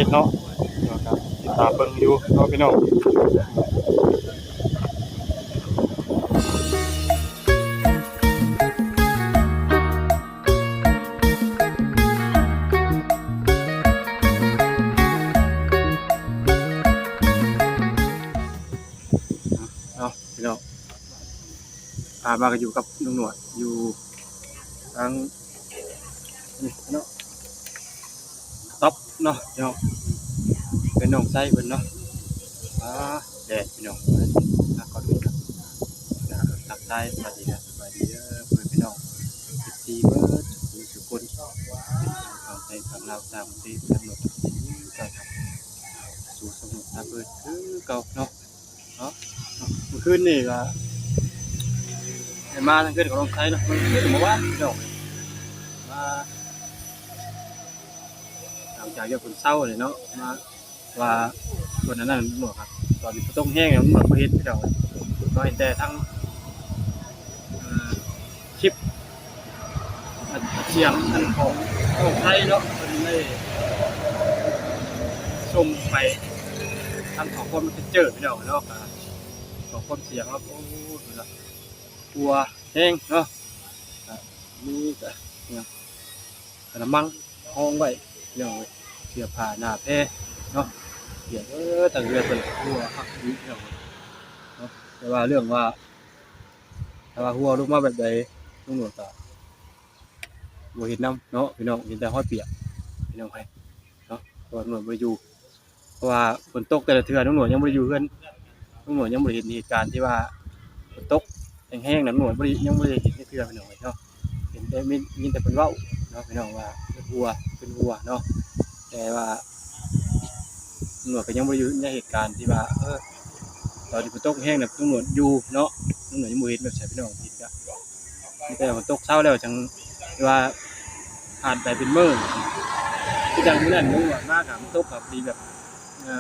ເນາະ ແລ້ວກໍຕິດຕາມເບິ່ງຢູ່ເນາະພີ່ນ້ອງ. ເນາະ ພີ່ນ້ອງ ພາມາກໍຢູ່ກັບລຸງໜວດ ຢູ່ທາງນີ້ເນາະ ຕັອບເນາະພີ່ນ້ອງ ເປັນນ້ອງຊາຍເພິ່ນເນາະ. ອ່າ ແດດພີ່ນ້ອງ ອ່າ ຂໍດູ ອ່າ ທັກທາຍສະບາຍດີເດີ ສະບາຍດີເດີພໍ່ແມ່ພີ່ນ້ອງ ເອັຟຊີ ເບິດທຸກຄົນ ຝັ່ງໄທ ຝັ່ງລາວ ຕ່າງປະເທດ ທັງໂລກ ຄືເກົ່າ ສູ່ສຳຫຼວດຕາເປີດຄືເກົ່າເນາະ. ເນາະ ມື້ຄືນນີ້ກໍໄດ້ມາທາງເຮືອນຂອງນ້ອງໄຊເນາະ ມື້ຄືນເມື່ອວານພີ່ນ້ອງ ມາ ຫຼັງຈາກທີ່ເພິ່ນເຊົາແລ້ວເນາະ ມາ ວ່າເພິ່ນອັນນັ້ນເນາະ ຕອນນີ້ຝົນຕົກແຮງເນາະ ບໍ່ເຫັນພີ່ນ້ອງ ກໍເຫັນແຕ່ທາງ ເອີ ຄລິບ ອັນສຽງອັນຂອງນ້ອງໄຊເນາະ ເພິ່ນໄດ້ສົ່ງໄປທາງຂໍ້ຄວາມແມັດເຊັນເຈີພີ່ນ້ອງເນາະ ກໍຂໍຄວາມສຽງເນາະ ໂອ້ ເພິ່ນວ່າຮົ່ວແຮງເນາະ ກໍມີກະ ກະລະມັງຮອງໄວ້ພີ່ນ້ອງເອີຍ ເສື້ອຜ້າໜ້າແພເນາະ ປຽກເບີດ ທັງເຮືອນເພິ່ນຮົ່ວຄັກອີ່ຫຼີພີ່ນ້ອງເອີຍເນາະ ແຕ່ວ່າເລື່ອງວ່າ ຖ້າວ່າຮົ່ວລົງມາແບບໃດ ລຸງໜວດກໍບໍ່ເຫັນນຳເນາະພີ່ນ້ອງ ເຫັນແຕ່ຮອຍປຽກພີ່ນ້ອງເອີຍເນາະ ເພາະວ່າລຸງໜວດບໍ່ໄດ້ຢູ່ ເພາະວ່າຝົນຕົກແຕ່ລະເທື່ອ ລຸງໜວດຍັງບໍ່ໄດ້ຢູ່ເຮືອນ ລຸງໜວດຍັງບໍ່ໄດ້ເຫັນເຫດການທີ່ວ່າຝົນຕົກແຮງໆນະ ລຸງໜວດບໍ່ໄດ້ ຍັງບໍ່ໄດ້ເຫັນຈັກເທື່ອພີ່ນ້ອງເອີຍເນາະ ເຫັນແຕ່ ໄດ້ຍິນແຕ່ເພິ່ນເວົ້າເນາະພີ່ນ້ອງ ວ່າເປັນຮົ່ວ ເປັນຮົ່ວເນາະ ແຕ່ວ່າ ຕຳຫຼວດກໍຍັງບໍ່ໄດ້ຢູ່ໃນເຫດການທີ່ວ່າ ເອີ ຕອນທີ່ຝົນຕົກແຮງນະ ຕຳຫຼວດຢູ່ເນາະ ຕຳຫຼວດຍັງບໍ່ເຫັນແບບໃດພີ່ນ້ອງ ເຫັນກະມີແຕ່ຝົນຕົກເຊົາແລ້ວ ຈັ່ງວ່າຜ່ານໄປເປັນມື້ ຄືຈັ່ງມື້ນັ້ນຕຳຫຼວດມາກະ ມັນຕົກກະພໍດີແບບ ເອີ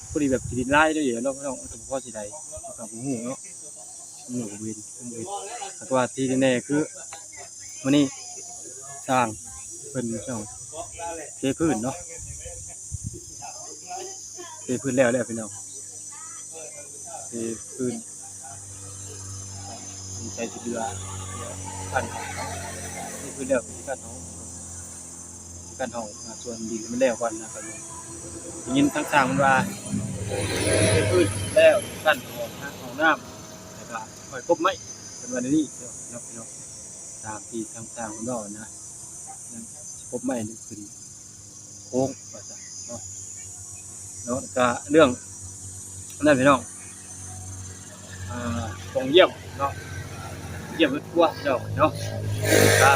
ພໍດີແບບຂີ້ດິນລາຍໄດ້ຢູ່ເນາະ ເຮົາກໍບໍ່ພໍຊິໄດ້ເຮົາກໍບໍ່ຮູ້ເນາະ ຕຳຫຼວດກໍບໍ່ເຫັນ ບໍ່ເຫັນ ແຕ່ວ່າທີ່ແນ່ໆຄື ມື້ນີ້ຊ່າງເພິ່ນ ເພິ່ນເທພື້ນເນາະ ເທພື້ນແລ້ວແຫຼະພີ່ນ້ອງ ເທພື້ນ ໃສ່ຊິເຫຼືອ ຂັ້ນ ເທພື້ນແລ້ວ ຊິຂັ້ນຫ້ອງ ຊິຂັ້ນຫ້ອງ ອ່າ ສ່ວນດິນໃຫ້ມັນແລ້ວກ່ອນນະ ກໍໄດ້ຍິນທາງຊ່າງເພິ່ນວ່າ ເທພື້ນແລ້ວ ຊິຂັ້ນຫ້ອງ ຫ້ອງນ້ຳ ແລ້ວກໍຄ່ອຍກົບໄມ້ ເພິ່ນວ່າແນວນີ້ເນາະ ພີ່ນ້ອງ ຕາມທີ່ທາງຊ່າງເພິ່ນເວົ້ານະ ຊິກົບໄມ້ຂຶ້ນໂຄງວ່າຊັ້ນເນາະ ເນາະ ກະເລື່ອງນັ້ນພີ່ນ້ອງ ອ່າ ກອງຢ້ຽມເນາະ ຢ້ຽມເຮືອນຄົວພີ່ນ້ອງເນາະ ກະ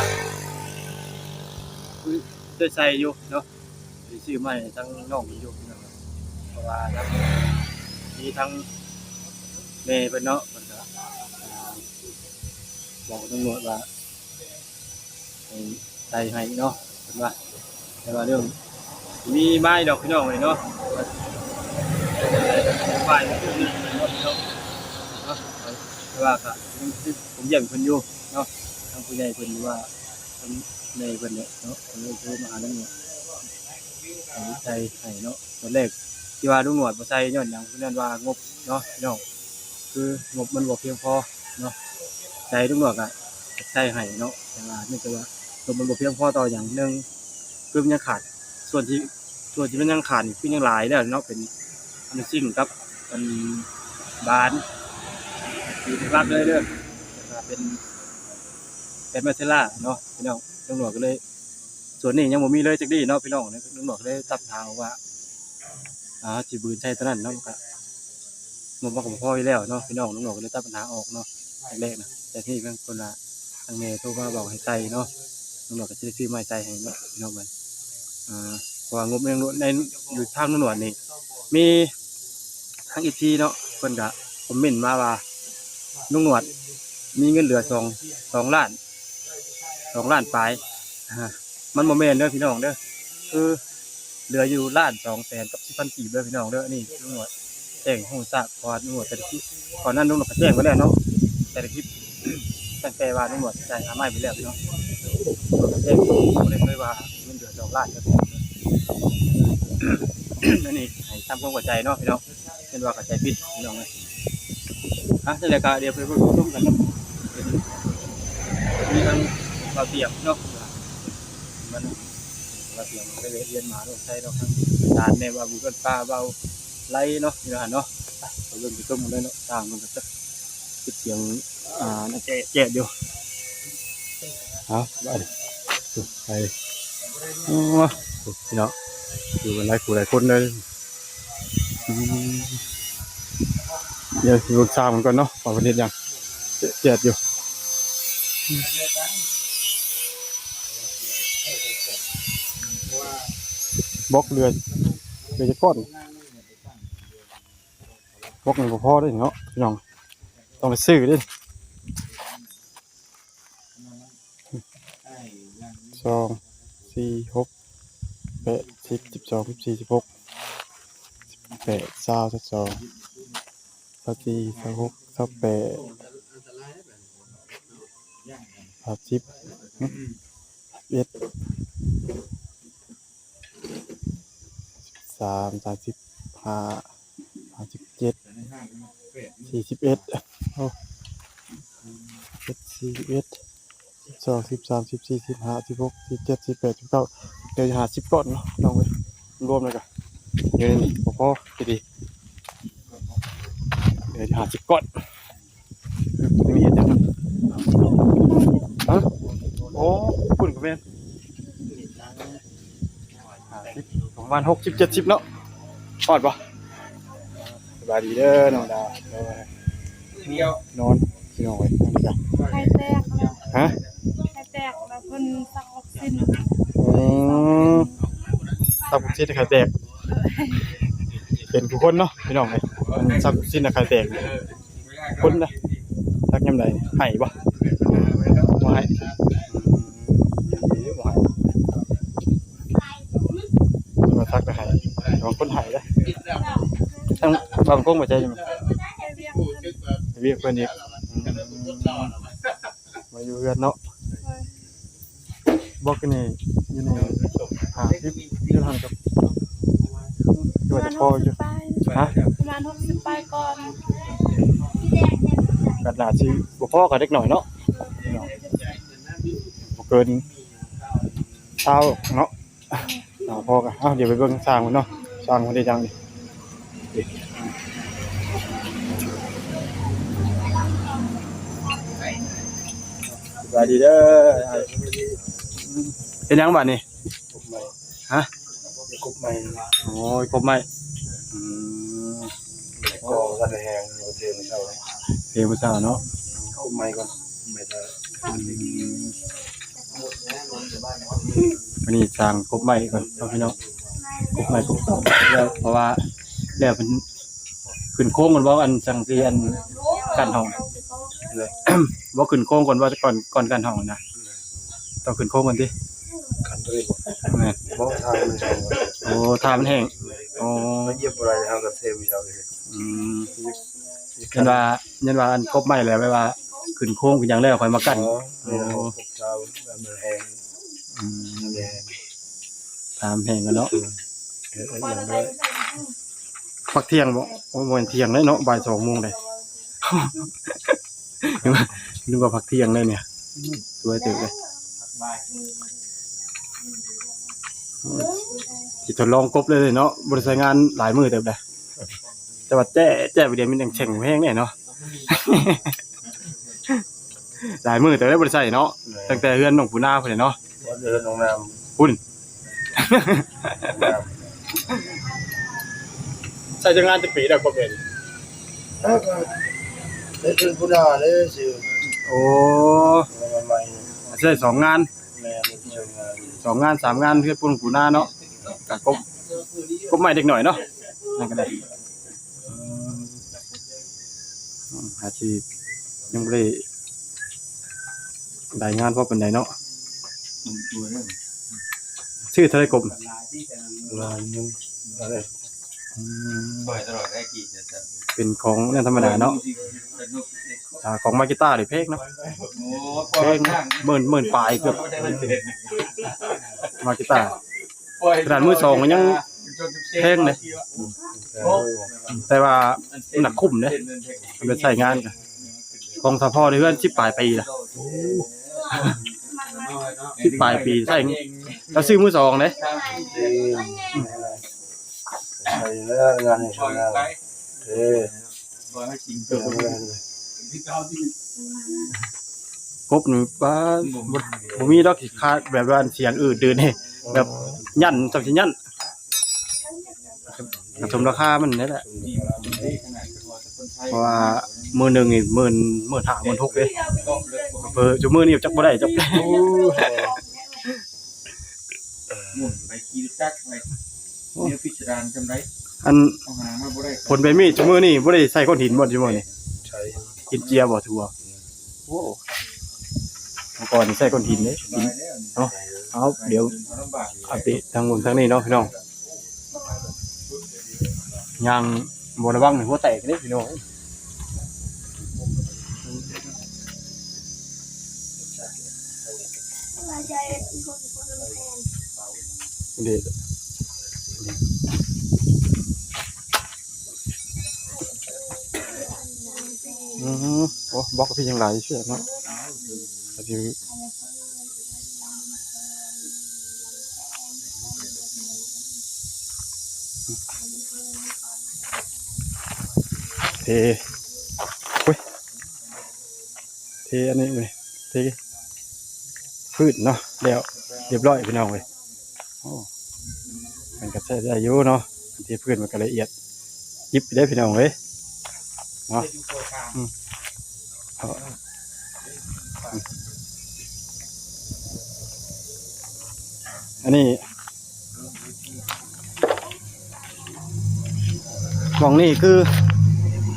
ຄືໄດ້ໃສ່ຢູ່ເນາະ ຊິຊື້ມາໃຫ້ທາງນ້ອງເພິ່ນຢູ່ພີ່ນ້ອງ ເພາະວ່າທາງ ມີທາງແມ່ເພິ່ນເນາະ ເພິ່ນກະ ອ່າ ບອກຕຳຫຼວດວ່າ ໃຫ້ໃສ່ໃຫ້ເນາະ ເພິ່ນວ່າ ແຕ່ວ່າເລື່ອງມີມາອີກດອກພີ່ນ້ອງເອີຍເນາະ ຝ່າຍເນາະ ແຕ່ວ່າກໍຍັງຄົງຢ້ຽມເພິ່ນຢູ່ເນາະ ທາງຜູ້ໃຫຍ່ເພິ່ນ ຫຼືວ່າທາງແມ່ເພິ່ນເນາະ ເພິ່ນເລີຍໂທມາຫາລຸງໜວດ ໃຫ້ໃສ່ໃຫ້ເນາະ ຕອນແລກທີ່ວ່າລຸງໜວດບໍ່ໃສ່ຍ້ອນຫຍັງ? ຍ້ອນວ່າງົບເນາະ ພີ່ນ້ອງ ຄືງົບມັນບໍ່ພຽງພໍເນາະ ໃຈລຸງໜວດກໍຢາກໃສ່ໃຫ້ເນາະ ແຕ່ວ່າເນື່ອງຈາກວ່າງົບມັນບໍ່ພຽງພໍຕໍ່ຫຍັງ ໜຶ່ງ ຄືມັນຍັງຂາດ ສ່ວນທີ່ ສ່ວນທີ່ມັນຍັງຂາດນີ້ຄືຍັງຫຼາຍແລ້ວເນາະ ເປັນອານູຊິງກັບອັນບານ ທີ່ຫຼັກໆເລີຍເດີ ແລ້ວກໍເປັນແປນມາເຊລາເນາະ ພີ່ນ້ອງ ລຸງໜວດກໍເລີຍ ສ່ວນນີ້ຍັງບໍ່ມີເລີຍຈັກດີ້ເນາະ ພີ່ນ້ອງ ລຸງໜວດກໍເລີຍຕັດຫາອອກວ່າ ອ່າ ຊິບືນໃສ່ຕົວນັ້ນເນາະ ມັນກະ ງົບມັນກະບໍ່ພໍຢູ່ແລ້ວເນາະ ພີ່ນ້ອງ ລຸງໜວດກໍເລີຍຕັດບັນຫາອອກເນາະ ແລກໆນະ ແຕ່ທີ່ເພິ່ນວ່າທາງແມ່ໂທມາບອກໃຫ້ໃສ່ເນາະ ລຸງໜວດກໍຊິໄດ້ຊື້ມາໃສ່ໃຫ້ເນາະ ພີ່ນ້ອງເອີຍ ອ່າ ເພາະວ່າງົບໃນ ໃນ ຢູ່ທາງລຸງໜວດນີ້ ມີທາງເອັຟຊີເນາະ ເພິ່ນກະຄອມເມັນມາວ່າ ລຸງໜວດມີເງິນເຫຼືອສອງ ສອງລ້ານ ສອງລ້ານປາຍ ອ່າ ມັນບໍ່ແມ່ນເດີພີ່ນ້ອງເດີ ຄືເຫຼືອຢູ່ລ້ານສອງແສນກັບສິບພັນກີບເດີພີ່ນ້ອງເດີ ອັນນີ້ຕຳຫຼວດແຈ້ງໃຫ້ຮູ້ຊາບ ເພາະວ່າຕຳຫຼວດແຕ່ລະຄລິບ ກ່ອນໜ້ານັ້ນຕຳຫຼວດກໍແຈ້ງໄປແລ້ວເນາະ ແຕ່ລະຄລິບ ຕັ້ງແຕ່ວ່າຕຳຫຼວດຈ່າຍຄ່າໄມ້ໄປແລ້ວພີ່ນ້ອງ ຕຳຫຼວດກໍແຈ້ງ ບໍ່ໄດ້ເລີຍວ່າເງິນເດືອນສອງລ້ານເດີພີ່ນ້ອງເດີ ຕາມຄວາມເຂົ້າໃຈເນາະພີ່ນ້ອງ, ເຫັນວ່າເຂົ້າໃຈຜິດພີ່ນ້ອງເອີຍ. ອ່ະ ຈັ່ງໃດກໍດຽວໄປເບິ່ງຊົມກັນເນາະ. ມີທັງບ່າວຕຽງເນາະ, ມັນບ່າວຕຽງໄປແວະວຽນມາເນາະ ໃສ່ເນາະ, ທາງອາຈານແດ່ ບ່າວບຸນ ບ້ານປ່າ ບ່າວໄລເນາະ ຢູ່ຫັ້ນເນາະ. ໄປ ໄປເບິ່ງໄປຊົມກັນເລີຍເນາະ, ທາງມັນກໍຈະເປັນສຽງ ອ່າ ແຈະ ແຈະຢູ່. ເອົາ ໄປ ໄປ ໂອ້ ພີ່ນ້ອງ ຢູ່ກັນຫຼາຍຜູ້ຫຼາຍຄົນເລີຍ. ອືມ ດຽວຊິເບິ່ງຊ່າງມັນກ່ອນເນາະ ວ່າເພິ່ນເຮັດຫຍັງ ແຈະ ແຈະຢູ່. ບລັອກເຫຼືອ ເຫຼືອຈັກກ້ອນ? ບລັອກນີ້ບໍ່ພໍເດ້ເນາະ ພີ່ນ້ອງ, ຕ້ອງໄດ້ຊື້ເດ້. ສອງ ສີ່ ຫົກ ແປດ ສິບ ສິບສອງ ສິບສີ່ ສິບຫົກ ສິບແປດ ຊາວ ຊາວສອງ ຊາວສີ່ ຊາວຫົກ ຊາວແປດ ສາມສິບ ສິບເອັດ ສາມ ສາມສິບຫ້າ ສາມສິບເຈັດ ສີ່ສິບເອັດ ໂອ້ ເຈັດ ສີ່ສິບເອັດ ສິບສອງ ສິບສາມ ສິບສີ່ ສິບຫ້າ ສິບຫົກ ສິບເຈັດ ສິບແປດ ສິບເກົ້າ ເຫຼືອຢູ່ຫ້າສິບກ້ອນເນາະ ພີ່ນ້ອງເອີຍ. ລວມແລ້ວກະຢູ່ໃນນີ້ບໍ່ພໍ ພໍດີ ເຫຼືອຢູ່ຫ້າສິບກ້ອນ. ນີ້ເຮັດຫຍັງ? ຮະ? ໂອ້ ພຸ້ນກໍແມ່ນ ຫ້າສິບ ປະມານຫົກສິບ ເຈັດສິບເນາະ. ຮອດບໍ່? ສະບາຍດີເດີນ້ອງດາ. ນອນ ພີ່ນ້ອງເອີຍ ນອນກະ ໄຂ່ແຕກແລ້ວ. ຮະ? ໄຂ່ແຕກແລ້ວ ເພິ່ນສັກວັກຊິນ. ອືມ ສັກວັກຊິນໄຂ່ແຕກ. ເປັນຜູ້ຄົນເນາະ ພີ່ນ້ອງເອີຍ, ເພິ່ນສັກວັກຊິນໄຂ່ແຕກ. ຄົນນະ ສັກຍາມໃດ? ໄຫ້ບໍ່? ບໍ່ໄຫ້ ອືມ ບໍ່ໄຫ້. ມາທັກໄດ້ ບາງຄົນໃຫ້ເດ້. ທາງບາງຄົນບໍ່ໃຈຢູ່ ໄປວຽກເພິ່ນອີກ. ອືມ ມາຢູ່ເຮືອນເນາະ. ບລັອກນີ້ຢູ່ນີ້ຫ້າສິບ ຢູ່ຫັ້ນກໍ ຢູ່ຫັ້ນກໍພໍຢູ່. ຮະ? ປະມານຫົກສິບປາຍກ້ອນ. ກໍໜ້າຊິບໍ່ພໍກັບເດັກນ້ອຍເນາະ ບໍ່ເກີນຊາວເນາະ. ເອົາ ພໍກະ ເອົາ ດຽວໄປເບິ່ງຊ່າງເພິ່ນເນາະ, ຊ່າງເພິ່ນເຮັດຫຍັງນີ້. ສະບາຍດີເດີ. ເຮັດຫຍັງບາດນີ້? ກົບໄມ້. ຮະ? ກົບໄມ້. ໂອ້ຍ ກົບໄມ້. ອືມ ກໍກັນແຮງ ເທມື້ເຊົ້າ ເທມື້ເຊົ້າເນາະ. ກົບໄມ້ກ່ອນ ໄມ້ຕາ. ອືມ ອັນນີ້ຊ່າງກົບໄມ້ກ່ອນເນາະ ພີ່ນ້ອງ, ກົບໄມ້ກົບຕອກແລ້ວ ເພາະວ່າແລ້ວເພິ່ນຂຶ້ນໂຄງກ່ອນບໍ່? ອັນ ຈັ່ງຊິ ອັນ ກັ້ນຫ້ອງ ບໍ່ຂຶ້ນໂຄງກ່ອນບໍ່? ກ່ອນ ກ່ອນກັ້ນຫ້ອງນະ ຕ້ອງຂຶ້ນໂຄງກ່ອນຕິ? ຄັນຕົວນີ້ບໍ່ ແມ່ນ ບໍ່ ຖ້າມັນແຫ້ງ. ໂອ້ ຖ້າມັນແຫ້ງ. ໂອ້ ຢຽບບໍ່ໄດ້ ເຮົາກໍເທມື້ເຊົ້າເອງ. ອືມ ຢ້ານວ່າ ຢ້ານວ່າອັນກົບໄມ້ແລ້ວ ແບບວ່າຂຶ້ນໂຄງຂຶ້ນຫຍັງແລ້ວຄ່ອຍມາກັ້ນ. ອໍ ໂອ້ ຖ້າມັນແຫ້ງ. ອືມ ແມ່ນ ຖ້າມັນແຫ້ງແລ້ວເນາະ. ເອີ ເອີ ຫຍັງໄດ້ ພັກທ່ຽງບໍ່? ໂອ້ ບໍ່ແມ່ນທ່ຽງເດ້ເນາະ ບ່າຍສອງໂມງເດ້. ນຶກວ່າ ນຶກວ່າພັກທ່ຽງເດ້ນີ້. ສວຍເຕີບເດ້. ໂອ້ຍ ຊິທົດລອງກົບເລີຍເນາະ, ບໍ່ໄດ້ໃຊ້ງານຫຼາຍມື້ເຕີບເດ້ ແຕ່ວ່າແຈະ ແຈະໄປດຽວມັນຍັງແຂງແຮງແນ່ເນາະ. ຫຼາຍມື້ເຕີບແລ້ວບໍ່ໄດ້ໃຊ້ເນາະ, ຕັ້ງແຕ່ເຮືອນນ້ອງປູນາພຸ້ນແຫຼະເນາະ. ເຮືອນນ້ອງນ້ຳພຸ້ນ. ໃຊ້ຈັກງານຈັກປີແລ້ວກໍເປັນ? ເອີ ກໍເຮັດເຮືອນປູນາເດ້ຊື່. ໂອ້ ໃຊ້ສອງງານ. ແມ່ນ ສອງງານ ສາມງານ ເຮືອນປູນປູນາເນາະ. ກໍກົບ ກົບໄມ້ເດັກນ້ອຍເນາະ ນັ້ນກໍໄດ້. ອືມ ອາດຊິຍັງບໍ່ໄດ້ລາຍງານພໍປານໃດເນາະ. ຊື້ເທົ່າໃດກົບ? ລ້ານໜຶ່ງ. ອືມ ເປັນຂອງແນວທຳມະດາເນາະ. ອ່າ ຂອງມາກິຕ້ານີ້ແພງເນາະ. ໂອ້ ແພງ ໝື່ນ ໝື່ນປາຍ ເກືອບ ມາກິຕ້າ ຂະໜາດມືສອງກໍຍັງ ແພງເດ້ ແຕ່ວ່າມັນໜັກຄຸ້ມເດ້ ໄປໃຊ້ງານກະ ຂອງສະເພາະໃນເຮືອນສິບປາຍປີລະ ສິບປາຍປີ ໃຊ້ ລາວຊື້ມືສອງເດ້ ໃຊ້ແລ້ວງານນີ້ ເອີ ກົບນີ້ ປາດ ບໍ່ ບໍ່ມີດອກ ຊິຂາດແບບວ່າສຽງອືດດື່ດນີ້ ແບບ ອໍ ຍັນ ສ່ຳຊິຍັນ ກະສົມລາຄາມັນນີ້ແຫຼະ ເພາະວ່າມື້ໜຶ່ງນີ້ໝື່ນ ໝື່ນຫ້າ ໝື່ນຫົກເດ້ ເຜີ ຊຸມື້ນີ້ຈັກບໍ່ໄດ້ຈັກ ໂອ້ ໝຸ່ນໄປຂີ່ລົດຈັກໄປ ໂອ້ ແນວພິດສະດານຈຳໄດ້ ອັນ ເອົາຫາມາບໍ່ໄດ້ ຜົນໃບມີດຊຸມື້ນີ້ບໍ່ໄດ້ໃສ່ກ້ອນຫີນບໍ່ ຊຸມື້ນີ້ ໃສ່ ຫີນເຈຍບໍ່ ຖືວ່າ ໂອ້ ເມື່ອກ່ອນໃສ່ກ້ອນຫີນເດ້ ຫີນເນາະ ເອົາ ດຽວອັບເດດທາງເບິ່ງທາງນີ້ເນາະພີ່ນ້ອງ ຍ່າງບໍ່ລະວັງນີ້ຫົວແຕກເດ້ພີ່ນ້ອງ ເດ້ ອື ໂອ້ ບລັອກກະພີຍັງຫຼາຍຢູ່ເນາະ ເທ ໂອ້ຍ ເທອັນນີ້ ເທພື້ນເນາະ ແລ້ວ ຮຽບຮ້ອຍພີ່ນ້ອງເອີຍ ໂອ້ ມັນກະໃຊ້ໄດ້ຢູ່ເນາະ ເທພື້ນມັນກະລະອຽດ ຈິບເດ້ພີ່ນ້ອງເອີຍເນາະ ອືມ ເອົາ ອັນນີ້ ໝ່ອງນີ້ຄື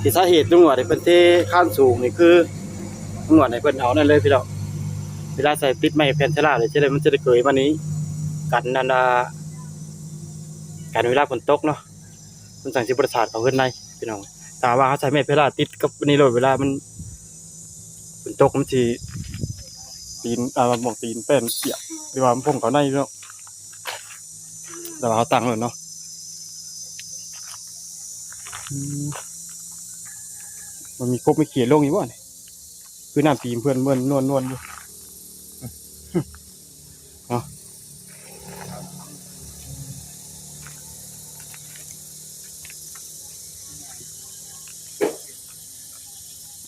ທີ່ສາເຫດລຸງໜວດໃຫ້ເພິ່ນເທຄານສູງນີ້ ຄືລຸງໜວດໃຫ້ເພິ່ນເອົານັ້ນເລີຍພີ່ນ້ອງ ເວລາໃສ່ຕິດໄມ້ແຜ່ນເຊລານີ້ ຊິໄດ້ ມັນຈະໄດ້ເກີຍມານີ້ ກັນອັນນ່າ ກັນເວລາຝົນຕົກເນາະ ມັນຈັ່ງຊິບໍ່ໄດ້ສາດເຂົ້າເຮືອນໃນພີ່ນ້ອງ ຖ້າວ່າເຮົາໃສ່ໄມ້ແຜ່ນເຊລາຕິດກັບນີ້ໂລດ ເວລາມັນຝົນຕົກມັນຊິ ຕີນ ອ່າ ໝ່ອງຕີນແປ້ນປຽກ ຫຼືວ່າມັນພົ່ງເຂົ້າໃນເນາະ ແຕ່ວ່າເຮົາຕັ້ງແລ້ວເນາະ ອືມ ມັນມີກົບມີເຂດລົງຢູ່ບໍ່ນີ້ ຄືນ້ຳຕີນເພິ່ນເມີນນວນໆຢູ່ເນາະ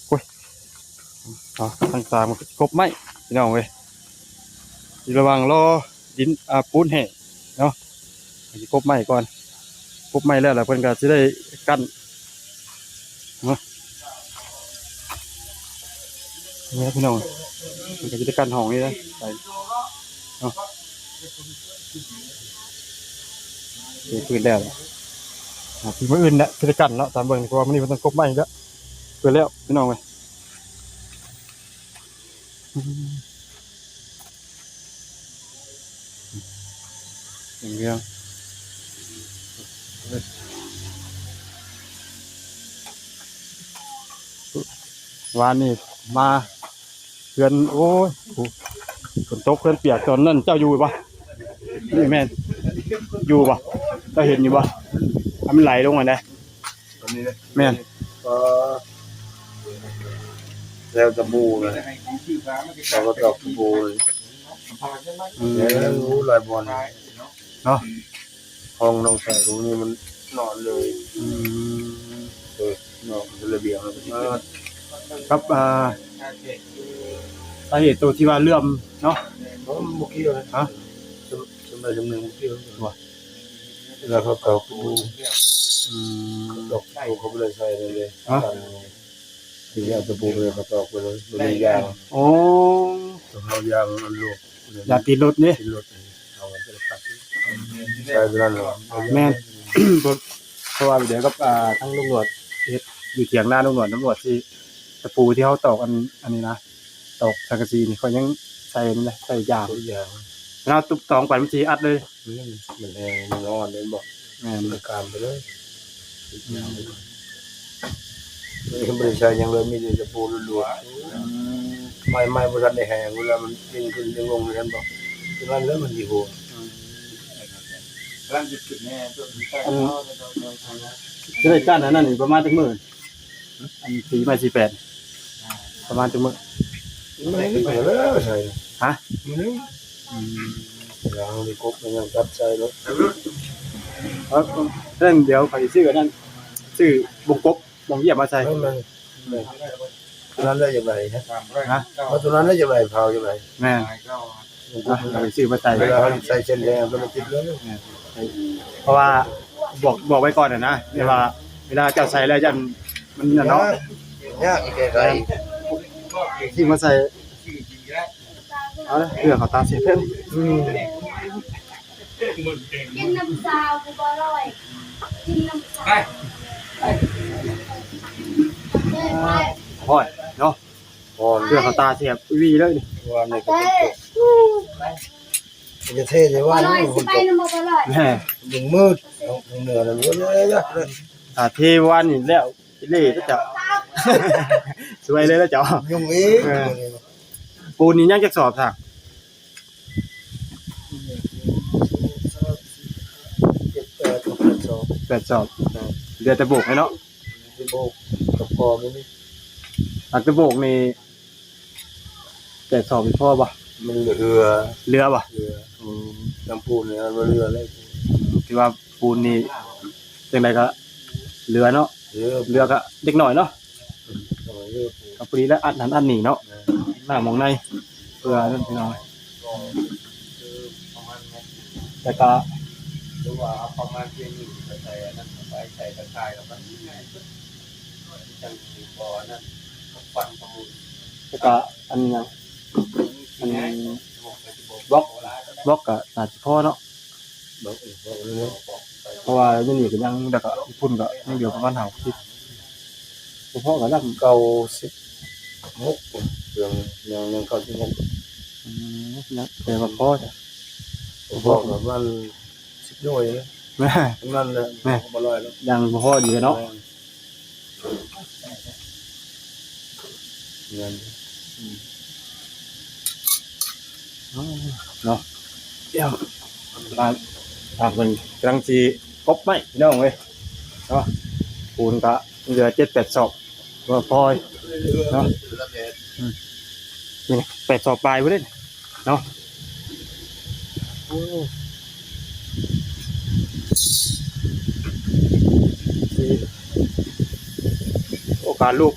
ໂອ້ຍ ເອົາ ທັງສາມກໍຊິກົບໄມ້ພີ່ນ້ອງເອີຍ ຢູ່ລະຫວ່າງລໍດິນ ອ່າ ປູນແຫ້ງເນາະ ຊິກົບໄມ້ກ່ອນ ກົບໄມ້ແລ້ວ ແລ້ວເພິ່ນກໍຊິໄດ້ກັ້ນເນາະ ນີ້ພີ່ນ້ອງ ເພິ່ນກໍຊິໄດ້ກັ້ນຫ້ອງນີ້ເດ້ ໄປເນາະ ເທພື້ນແລ້ວ ອ່າ ມື້ອື່ນແຫຼະຊິໄດ້ກັ້ນເນາະ ຕາມເບິ່ງ ເພາະວ່າມື້ນີ້ເພິ່ນຕ້ອງກົບໄມ້ແລ້ວ ເປີດແລ້ວພີ່ນ້ອງເອີຍ ອືມ ເລື່ອງ ວານນີ້ມາເຮືອນ ໂອ້ຍ ຝົນຕົກເຮືອນປຽກ ຕອນນັ້ນເຈົ້າຢູ່ບໍ່? ນີ້ແມ່ນ ຢູ່ບໍ່? ເຈົ້າເຫັນຢູ່ບໍ່? ມັນໄຫຼລົງຫັ້ນນະ ອັນນີ້ນະ ແມ່ນ ເອີ ແລ້ວຕະປູນະ ເຂົາກໍຕອກຕະປູ ອືມ ແລ້ວຮູ້ຫຼາຍບ່ອນເນາະ ຫ້ອງນ້ອງຊາຍຕົງນີ້ມັນນອນເລີຍ ອືມ ເອີ ນອນຢູ່ລະບຽງ ກັບ ອ່າ ສາເຫດໂຕທີ່ວ່າເຫຼື່ອມເນາະ ບໍ່ ມັນບໍ່ກ່ຽວນະ ຮະ ສ່ຳ ສ່ຳໃດສ່ຳໜຶ່ງບໍ່ກ່ຽວ ວ່າ ເວລາເຂົາຕອກຕະປູ ອືມ ເຂົາຕອກຕະປູ ເຂົາບໍ່ໄດ້ໃສ່ເລີຍ ຮະ ທີ່ເອົາຕະປູໄປ ເຂົາຕອກໄປເລີຍ ບໍ່ມີຢາງ ໂອ້ ຕ້ອງເອົາຢາງອັນໂລດ ຢາງຕີນລົດນີ້ ຕີນລົດ ເອົາໄປຕັດ ໃສ່ຕົວນັ້ນເນາະ ແມ່ນ ເພາະ ເພາະວ່າດຽວກັບ ອ່າ ທາງລຸງຫຼວດເຮັດຢູ່ຖຽງນາລຸງຫຼວດ ລຸງຫຼວດຊິ ຕະປູທີ່ເຮົາຕອກອັນ ອັນນີ້ນະ ຕອກສັງກະສີນີ້ ຂ້ອຍຍັງໃສ່ນັ້ນແຫຼະ ໃສ່ຢາງ ຢາງ ເຮົາຕຸບຕອງໄປມັນຊິອັດເລີຍ ມັນ ມັນແຮງ ມັນຮ້ອນແມ່ນບໍ່? ແມ່ນ ມັນກາມໄປເລີຍ ອືມ ມັນບໍ່ໄດ້ໃສ່ຫຍັງເລີຍ ມີແຕ່ຕະປູລ້ວນໆ ອືມ ໄມ້ ໄມ້ບໍ່ທັນໄດ້ແຫ້ງ ເວລາມັນເດ້ງຂຶ້ນເດ້ງລົງ ເຫັນບໍ່? ຕົວນັ້ນແຫຼະມັນຊິໂຫດ ອືມ ລັງຈະຂຶ້ນແນ່ ຕົວນີ້ ອັນ ເຮົາເນາະ ຊິໄດ້ກ້ານອັນນັ້ນອີກປະມານຈັກມື້? ອັນ ສີ່ ໄມ້ ສີ່ ແປດ ປະມານຈັກມື້? ມັນເລີຍໃສ່ ຮະ? ມັນ ອືມ ເວລາເຮົາໄດ້ກົບ ມັນຍັງຕັດໃສ່ໂລດ. ເອີ ເອີ ເລື່ອງດຽວຂ້ອຍຊິຊື້ອັນນັ້ນ ຊື້ບົງກົບ ບົງຢຽບມາໃສ່. ແມ່ນ ແມ່ນ ຕົວນັ້ນແຫຼະຢາກໄດ້ນະ ຮະ? ວ່າຕົວນັ້ນແຫຼະຢາກໄດ້ ເຜົາຢາກໄດ້. ແມ່ນ ອ່ະ ເອົາໄປຊື້ມາໃສ່ ເວລາເຮົາໃສ່ເສັ້ນແດງ ມັນຕິດເລີຍ. ແມ່ນ ເພາະວ່າບອກ ບອກໄວ້ກ່ອນນະ ແຕ່ວ່າເວລາເຈົ້າໃສ່ແລ້ວຢ້ານມັນນັ້ນເນາະ ຍາກ ຍາກແກ້ໄຂ. ຊື້ມາໃສ່ ເອົາລະ ເພື່ອເຂົ້າຕາສຽບເພິ່ນ. ອືມ ກິນນ້ຳຊາ ຜູ້ບໍ່ລອຍ ກິນນ້ຳຊາ ໂອ້ຍເນາະ ເພື່ອເຂົ້າຕາສຽບອີ່ຫຼີເລີຍນີ້. ວ່ານີ້ກໍເປັນຕົກ ມັນຈະເທໃສ່ວ່າ ບໍ່ລອຍ ນີ້ ຊິໄປນຳບໍ່ ບໍ່ລອຍ ແມ່ ດຶງມືດ ເໜືອນັ້ນ ບໍ່ເລີຍ ຖ້າເທວານນີ້ແລ້ວ ອີ່ຫຼີເດ້ເຈົ້າ ສວຍເລີຍເດ້ເຈົ້າ ຍຸ່ງອີກ. ເອີ ປູນນີ້ຍັງຈັກສອບຊະ? ເຈັດ ແປດ ແປດສອບ ແປດສອບ ເຫຼືອແຕ່ໂບກແລ້ວເນາະ ແຕ່ໂບກກັບກອງນີ້ ອັນແຕ່ໂບກນີ້ ແປດສອບນີ້ພໍບໍ່? ມັນເຫຼືອ ເຫຼືອບໍ່? ເຫຼືອ ອືມ ນ້ຳປູນນີ້ມັນບໍ່ເຫຼືອເລີຍ. ອືມ ຖືວ່າປູນນີ້ຈັ່ງໃດກໍເຫຼືອເນາະ ເຫຼືອ ເຫຼືອກໍເລັກນ້ອຍເນາະ. ອືມ ກໍພໍດີແລ້ວ ອັດນັ້ນອັດນີ້ເນາະ ແມ່ນ ໜ້າມອງໃນ ເພື່ອນັ້ນພີ່ນ້ອງ ແລ້ວກໍ ຫຼືວ່າເອົາປະມານພຽງນີ້ໄປໃສ່ອັນນັ້ນ ໄປໃສ່ຕາຂ່າຍ ແລ້ວກໍງ່າຍສຸດ ຈັ່ງບໍ່ອັນນັ້ນ ຄວັນຂະມຸນ ແລ້ວກໍອັນນີ້ຫຍັງ ອັນບລັອກ ບລັອກກໍໜ້າຊິພໍເນາະ. ບລັອກ ບລັອກເລີຍ ເພາະວ່າຢູ່ນີ້ກໍຍັງ ແລ້ວກໍຢູ່ພຸ້ນກໍຍັງເຫຼືອປະມານຫ້າຫົກສິບ ບໍ່ພໍກໍນຳ ເກົ້າສິບຫົກ ເຄື່ອງຍັງ ຍັງເກົ້າສິບຫົກ. ອືມ ຍັງ ແຕ່ວ່າພໍຈ້ະ ບໍ່ພໍກໍປະມານສິບໜ່ວຍນະ ແມ່ນ ປະມານນັ້ນແຫຼະ ແມ່ນ ບໍ່ລອຍແລ້ວ ຍັງບໍ່ພໍດີເນາະ. ແມ່ນ ເງິນ ອືມ ເນາະ ດຽວ ທາງ ທາງເພິ່ນກຳລັງຊິກົບໄມ້ພີ່ນ້ອງເອີຍເນາະ. ປູນກະເຫຼືອເຈັດແປດສອບ ບໍ່ພໍເນາະ ອືມ ນີ້ແປດສອບປາຍພຸ້ນເດ້ ເນາະ. ໂອ້ ໂອກາດຮູບ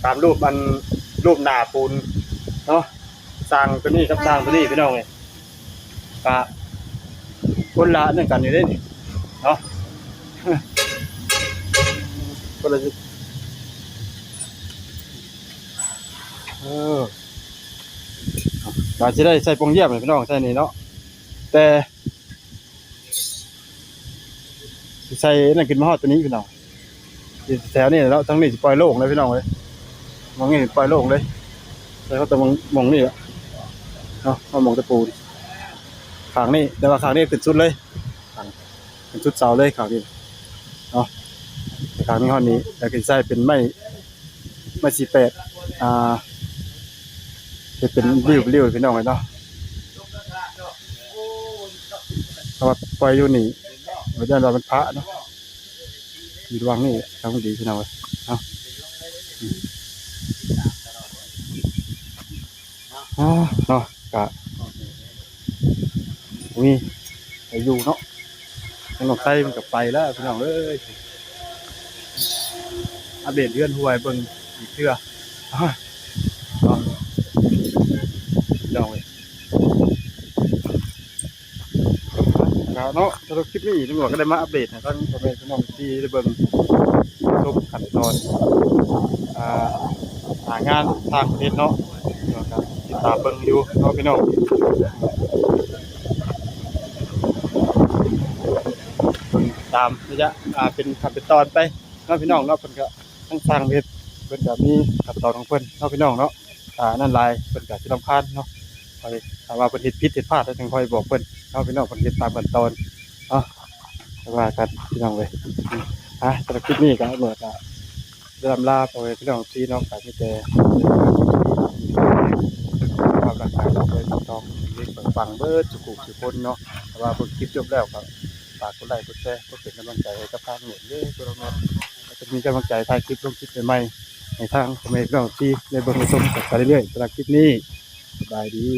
ຕາມຮູບ ອັນ ຮູບໜ້າປູນເນາະ ສ້າງໂຕນີ້ກັບສ້າງໂຕນີ້ພີ່ນ້ອງເອີຍ ກະຄົນລະອັນນັ້ນກັນຢູ່ເດ້ນີ້ເນາະ ຄົນລະ ເອີ ກະຊິໄດ້ໃສ່ປ່ອງຢ້ຽມແຫຼະພີ່ນ້ອງ ໃສ່ນີ້ເນາະ ແຕ່ຊິໃສ່ນັ້ນຂຶ້ນມາຮອດໂຕນີ້ພີ່ນ້ອງ ຊິແຖວນີ້ແຫຼະເນາະ ທາງນີ້ຊິປ່ອຍໂລ່ງເລີຍພີ່ນ້ອງເອີຍ ໝ່ອງນີ້ປ່ອຍໂລ່ງເລີຍ ໃສ່ເຂົ້າແຕ່ໝ່ອງ ໝ່ອງນີ້ແຫຼະເນາະ ເອົາໝ່ອງຕະປູ ຂ້າງນີ້ ແຕ່ວ່າຂ້າງນີ້ຂຶ້ນສຸດເລີຍ ຂຶ້ນສຸດເສົາເລີຍຂ້າງນີ້ເນາະ ຂ້າງນີ້ຮອດນີ້ ແລ້ວກໍຊິໃສ່ເປັນໄມ້ ໄມ້ສີ່ແປດ ອ່າ ເຮັດເປັນລິ້ວໆ ພີ່ນ້ອງເອີຍເນາະ ເພາະວ່າປ່ອຍຢູ່ນີ້ ບໍ່ຢ້ານວ່າມັນພະເນາະ ຢູ່ລະຫວ່າງນີ້ ທາງດີພີ່ນ້ອງເອີຍເນາະ ອືມ ອ່າ ເນາະ ກະ ມີ ໄປຢູ່ເນາະ ທາງນ້ອງໄຊມັນກໍໄປແລ້ວພີ່ນ້ອງເອີຍ ອັບເດດເຮືອນຮ່ວນໃຫ້ເບິ່ງອີກເທື່ອ ເນາະ ພີ່ນ້ອງເອີຍ ກະເນາະ ສຳລັບຄລິບນີ້ຕຳຫຼວດກໍໄດ້ມາອັບເດດໃຫ້ທາງພໍ່ແມ່ພີ່ນ້ອງທີ່ໄດ້ເບິ່ງ ຊົມຂັ້ນຕອນ ອ່າ ຫາງານຕ່າງປະເທດເນາະ ແລ້ວກໍຕິດຕາມເບິ່ງຢູ່ເນາະພີ່ນ້ອງ ເບິ່ງຕາມໄລຍະ ອ່າ ເປັນຂັ້ນເປັນຕອນໄປເນາະພີ່ນ້ອງເນາະ ເພິ່ນກໍທັງຊ່າງເຮັດ ເພິ່ນກໍມີຂັ້ນຕອນຂອງເພິ່ນເນາະພີ່ນ້ອງເນາະ ອ່າ ນັ້ນຫຼາຍ ເພິ່ນກໍຊິລຳຄານເນາະ ຂ້ອຍ ຖ້າວ່າເພິ່ນເຮັດຜິດເຮັດພາດ ແລ້ວຈັ່ງຄ່ອຍບອກເພິ່ນເນາະພີ່ນ້ອງ ເພິ່ນເຮັດຕາມຂັ້ນຕອນເນາະ ແຕ່ວ່າກັນພີ່ນ້ອງເອີຍ ອ່າ ສຳລັບຄລິບນີ້ກໍ ກໍໄດ້ລ່ຳລາພໍ່ແມ່ພີ່ນ້ອງທີ່ເນາະ ກໍມີແຕ່ຄວາມຮັກຄວາມປອງດອງເປັນເປັນປັງເບິດສູ່ຜູ້ສູ່ຄົນເນາະ ຖ້າວ່າເບິ່ງຄລິບຈົບແລ້ວກໍ ຝາກກົດໄລ້ກົດແຊ ເພື່ອເປັນກຳລັງໃຈໃຫ້ກັບທາງໂນ້ດເດີ ເພື່ອເຮົາເນາະ ຈະມີກຳລັງໃຈຖ່າຍຄລິບ ລົງຄລິບໃໝ່ໆ ໃຫ້ທາງພໍ່ແມ່ພີ່ນ້ອງທີ່ໄດ້ເບິ່ງໄດ້ຊົມກັນໄປເລື້ອຍໆ. ສຳລັບຄລິບນີ້ ສະບາຍດີ.